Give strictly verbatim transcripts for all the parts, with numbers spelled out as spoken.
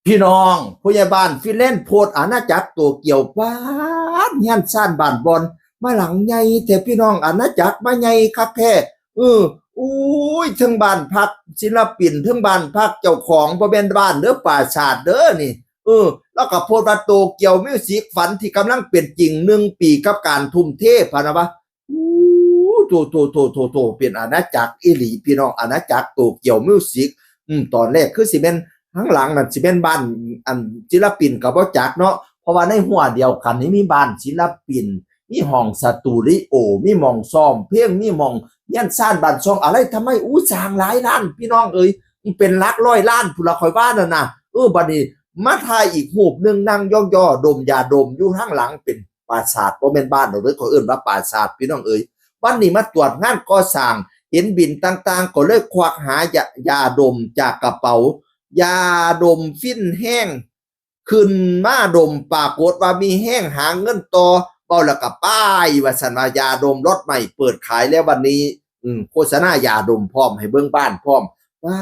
พี่น้อง ผู้ใหญ่บ้านฟินแลนด์โพสต์อาณาจักรโตเกียว ป๊าด เฮือนซานบ้านบ่อน มาหลังใหญ่แท้พี่น้อง อาณาจักรมาใหญ่คักแท้ เออ อุ้ย เทิงบ้านพักศิลปิน เทิงบ้านพักเจ้าของ บ่แม่นบ้านเด้อ ปราสาทเด้อนี่ เออ แล้วก็โพสต์ว่าโตเกียวมิวสิกฝันที่กำลังเป็นจริง หนึ่งปีกับการทุ่มเท พะนะวะ อู้ โต โต โต โต โต เป็นอาณาจักรอีหลีพี่น้อง อาณาจักรโตเกียวมิวสิก อืม ตอนแรกคือสิแม่น ข้างหลังนั่นสิแม่นบ้าน อันศิลปินก็บ่จักเนาะ เพราะว่าในหัวเดียวกันนี่มีบ้านศิลปิน มีห้องสตูดิโอ มีหม่องซ้อมเพลง มีหม่องเฮือนซานบ้านช่อง อะไร ทำไม อู้ สร้างหลายล้าน พี่น้องเอ๋ย มันเป็นหลักร้อยล้านพุ้นละ ข้อยว่านั่นน่ะ เออ บัดนี้มาถ่ายอีกรูปหนึ่ง นั่งย่องย่อดมยาดมอยู่ข้างหลัง เป็นปราสาท บ่แม่นบ้านดอกเด้อ เขาเอิ้นว่าปราสาท พี่น้องเอ๋ย วันนี้มาตรวจงานก่อสร้าง เห็นบินต่างๆ ก็เลยควักหายา ยาดมจากกระเป๋า ยาดมฟินแฮง ขึ้นมาดม ปรากฏว่ามีแฮงหาเงินต่อ เว้าแล้วก็ป้าย ว่าซั่นว่า ยาดมล็อตใหม่เปิดขายแล้ววันนี้ อืม โฆษณายาดมพร้อม ให้เบิ่งบ้านพร้อม ป๊า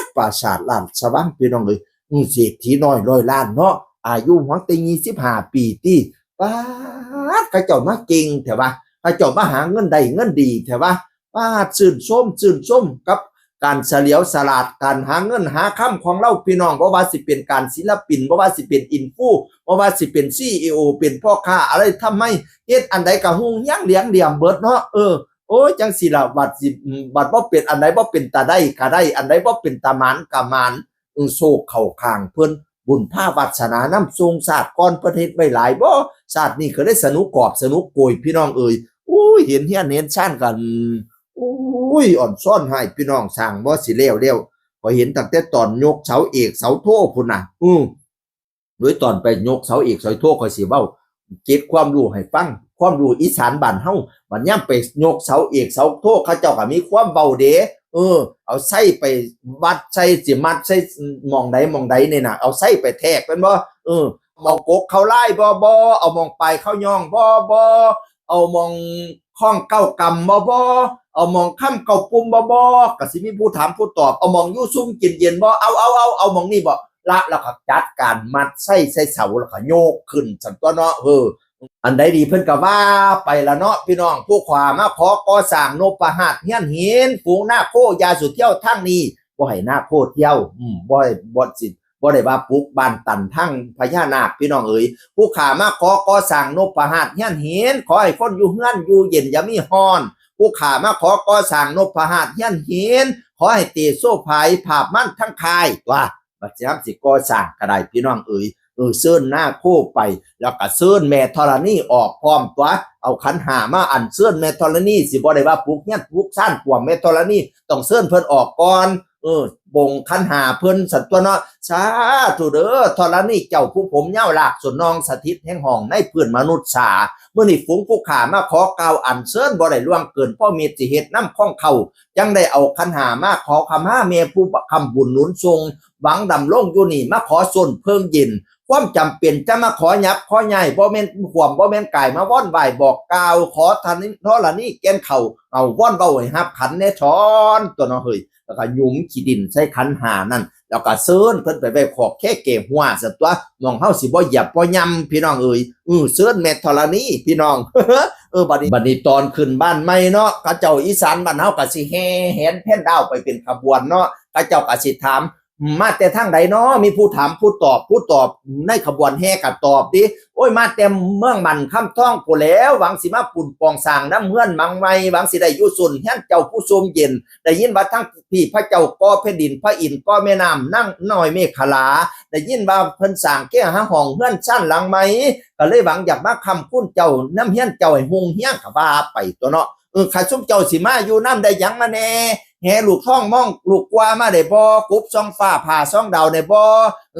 ด ปราสาทราชวัง พี่น้องเอ๋ย อืม เศรษฐีน้อยร้อยล้านเนาะ อายุหวังแต่ยี่สิบห้าปีติ ป๊าด เขาเจ้ามาเก่งแท้วะ เขาเจ้ามาหาเงินได้เงินดีแท้วะ ป๊าด ชื่นชม ชื่นชมกับการเฉลียวฉลาด การหาเงินหาคำของลาวพี่น้อง บ่ว่าสิเป็นการศิลปิน บ่ว่าสิเป็นอินฟู บ่ว่าสิเป็นซีอีโอ เป็นพ่อค้าอะไร ทำไมเฮ็ดอันใดก็ฮุ่งเฮืองเหลียงเหลี่ยมเบิดเนาะ เออ โอ้ย จั่งซี้ล่ะ บัดสิ บัดบ่เป็นอันใดบ่เป็นตาได้ก็ได้ อันใดบ่เป็นตาหมานก็หมาน เออ โชคเข้าข้างเพิ่น บุญพาวาสนานำส่ง ชาติก่อนเพิ่นเฮ็ดไว้หลายบ่ ชาตินี้ก็เลยสนุกกอบสนุกโกย พี่น้องเอ๋ย อุ้ย เห็นเฮือนเห็นซานกัน อุ้ย อ่อนซ้อนให้พี่น้อง สร้างบ่สิแล้วแล้ว ข้อยเห็นตั้งแต่ตอนยกเสาเอกเสาโทพุ้นน่ะ อือ โดยตอนไปยกเสาเอกเสาโท ข้อยสิเว้าเกร็ดความรู้ให้ฟัง ความรู้อีสานบ้านเฮา บัดยามไปยกเสาเอกเสาโท เขาเจ้าก็มีความเว้าเด้ เออ เอาไส้ไปมัดใส่ สิมัดใส่หม่องใดหม่องใดนี่น่ะ เอาไส้ไปแทกแม่นบ่ เออ เอากกเข้าลายบ่ บ่ เอาหม่องปลายเข้าย่องบ่ บ่ เอาหม่องข้องเก้ากำบ่ บ่ เอาหม่องค้ำเก้าปุ่มบ่ บ่ ก็สิมีผู้ถามผู้ตอบ เอาหม่องอยู่ซุ่มกินเย็นบ่ เอา เอา เอา เอาหม่องนี้บ่ ละ แล้วก็จัดการมัดไส้ใส่เสา แล้วก็โยกขึ้นซั่นตั๊วเนาะ เออ อันใดดีเพิ่นก็ว่าไปละเนาะ พี่น้อง ผู้ข้ามาขอก่อสร้างนพหัตถ์เฮือนหิน ฝูงนาโคอย่าสู่เที่ยวทางนี้ บ่ให้นาโคเที่ยว อืม บ่ให้ บ่สิ บ่ได้ว่าปลูกบ้านตันทางพญานาค พี่น้องเอ๋ย ผู้ข้ามาขอก่อสร้างนพหัตถ์เฮือนหิน ขอให้คนอยู่เฮือนอยู่เย็นอย่ามีฮ้อน ผู้ข้ามาขอก่อสร้างนพหัตถ์เฮือนหิน ขอให้เตโชไผผาบมันทั้งค่าย ว่าบัดยามสิก่อสร้างก็ได้ พี่น้องเอ๋ย เออ เชิญนาโคไป แล้วก็เชิญแม่ธรณีออกพร้อมตั๊ว เอาขันห้ามาอัญเชิญแม่ธรณี สิบ่ได้ว่าปลูกเฮือนปลูกซานกวมแม่ธรณี ต้องเชิญเพิ่นออกก่อน เออ บงขันห้าเพิ่นซั่นตั๊วเนาะ สาธุเด้อ ธรณีเจ้าผู้ผมยาวลากส้นนอง สถิตแห่งห้องในพื้นมนุษย์สา มื้อนี้ฝูงผู้ข้ามาขอกล่าวอัญเชิญ บ่ได้ล่วงเกิน พ่อมิตรสิเฮ็ดนำของเขา จั่งได้เอาขันห้ามาขอขมาแม่ผู้ค้ำบุญหนุนส่ง หวังดำรงอยู่นี่ มาขอส้นเพิ่งเย็น ความจำเป็นจะมาขอหยับขอย้าย บ่แม่นความ บ่แม่นกาย มาวอนไหว้บอกกล่าว ขอธรณีแก่นเขา เอาวอนเว้าให้ฮับขันแน่ทอนตั๊วเนาะเฮ้ย แล้วก็หยุมขี้ดินใส่ขันห้านั่น แล้วก็เชิญเพิ่นไปไว้ขอกแค่แก่หัวซั่นตั๊ว หม่องเฮาสิบ่เหยียบบ่ย่ำ พี่น้องเอ๋ย เออ เชิญแม่ธรณี พี่น้อง เออ บัดนี้ บัดนี้ตอนขึ้นบ้านใหม่เนาะ เขาเจ้าอีสานบ้านเฮาก็สิแห่แหนแพนดาวไปเป็นขบวนเนาะ เขาเจ้าก็สิถาม มาแต่ทางใดน้อ มีผู้ถามผู้ตอบ ผู้ตอบในขบวนแห่ก็ตอบติ โอ้ย มาแต่เมืองมันคำทองพู้นแหล้ว หวังสิมาปูนปองสร้างนำเฮือนหลังใหม่ หวังสิได้อยู่ส้นเฮือนเจ้าผู้โสมเย็น ได้ยินว่าทั้งพี่พระเจ้าก่อแผ่นดิน พระอินทร์ก่อแม่น้ำนางน้อยเมขลา ได้ยินว่าเพิ่นสร้างแก้หาห้องเฮือนซานหลังใหม่ ก็เลยหวังอยากมาค้ำคูณเจ้านำเฮือนเจ้าให้ฮุ่งเฮือง ก็ว่าไปตั๊วเนาะ เออ คันซุมเจ้าสิมาอยู่นำ ได้หยังมาแหน่ แหลูกทองมองลูกกว่ามาได้บ่ กบส่องฟ้าผ้าส่องดาวได้บ่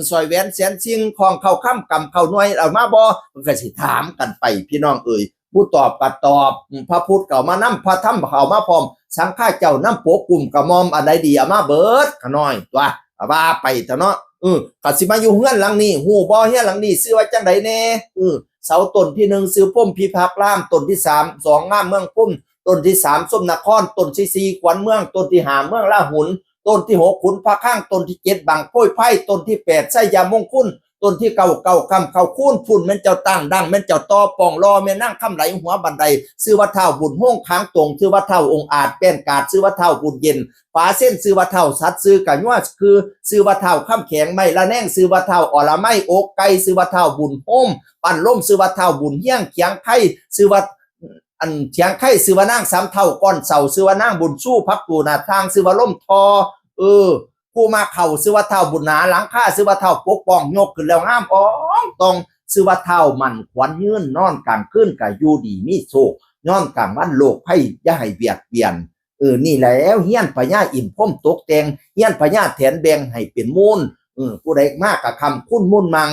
สร้อยแหวนแสนสิ่ง ของเข้าคำกำเข้าหน่วยเอามาบ่ มันก็สิถามกันไป พี่น้องเอ๋ย ผู้ตอบก็ตอบ พระพุทธก็เอามานำ พระธรรมก็เอามาพร้อม สังฆาเจ้านำปกกลุ่มกระหม่อม อันใดดีเอามาเบิด ขะน้อยตั๊ว ก็ว่าไปตั๊วเนาะ เออ ก็สิมาอยู่เฮือนหลังนี้ ฮู้บ่ เฮือนหลังนี้ชื่อว่าจั่งใดแหน่ เออ เสาต้นที่หนึ่งชื่อพรหมพิพักษ์ราม ต้นที่สาม สอง งามเมืองพุ้น ต้นที่สาม ส้มนคร ต้นที่สี่ ขวัญเมือง ต้นที่ห้า เมืองลาหุน ต้นที่หกขุนพระคลัง ต้นที่เจ็ดบั้งโพยไพร ต้นที่แปดไชยมงคล ต้นที่เก้าเก้าคำเข้าคูณ พุ้นแม่นเจ้าตั้งดัง แม่นเจ้าต่อปองรอ แม่นางคำไหลหัวบันได ชื่อว่าท้าวบุญโฮงขางตรง ชื่อว่าท้าวองอาจแป้นกาด ชื่อว่าท้าวบุญเย็น ฝาเส้น ชื่อว่าท้าวสัตว์ ชื่อกะยัวคือ ชื่อว่าท้าวคำแข็ง ไม้ละแนง ชื่อว่าท้าวอรไมย อกไก่ ชื่อว่าท้าวบุญโฮม ปั้นลม ชื่อว่าท้าวบุญเฮียง เขียงไค ชื่อว่า อันเขียงไค ชื่อว่านางสามเฒ่า ก้อนเสา ชื่อว่านางบุญสู้ ผักตูหน้าทาง ชื่อว่าลมทอ เออ ผู้มาเข้า ชื่อว่าท้าวบุญหนา หลังคา ชื่อว่าท้าวปกป้อง ยกขึ้นแล้วงามอ่องตอง ชื่อว่าท้าวมั่นขวัญยืน นอนกลางคืนกะอยู่ดีมีโชค นอนกลางวันโรคภัยอย่าให้เบียดเบียน เออ นี่แล้วเฮียนพญาอินทร์พรหมตกแต่ง เฮียนพญาแถนแบ่งให้เป็นมูล เออ ผู้ใดมากะคำคุณมูลมัง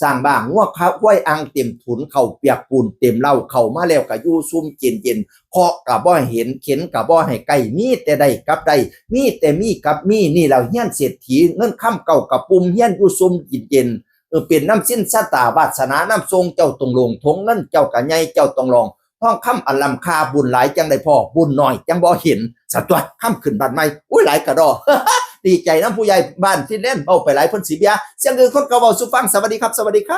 สร้างบ้างงัวควายอ่างเต็มถุน เข้าเปียกปูนเต็มเหล้า เข้ามาแล้วกะอยู่ซุ่มกินเย็น เคาะกะบ่ให้เห็น เข็นกะบ่ให้ใกล้ มีแต่ได้กับได้ มีแต่มีกับมี นี่แล้วเฮียนเศรษฐี เงินคำเก่ากะปุ่ม เฮียนอยู่ซุ่มกินเย็น เออ เป็นน้ำสิ้นสตาวาสนาน้ำทรง เจ้าต้องลงทงเงิน เจ้ากะใหญ่ เจ้าต้องลอง ทองคำอันล้ำค่า บุญหลายจังได้พอ บุญน้อยจังบ่เห็น สะตัวคำขึ้นบ้านใหม่ อุ้ย หลายกะดอ ดีใจนำผู้ใหญ่บ้านที่เล่นเบาไปหลาย เพิ่นสิเบีย เสียงอื่นคนเก่าเว้าสู่ฟัง สวัสดีครับ สวัสดีครับ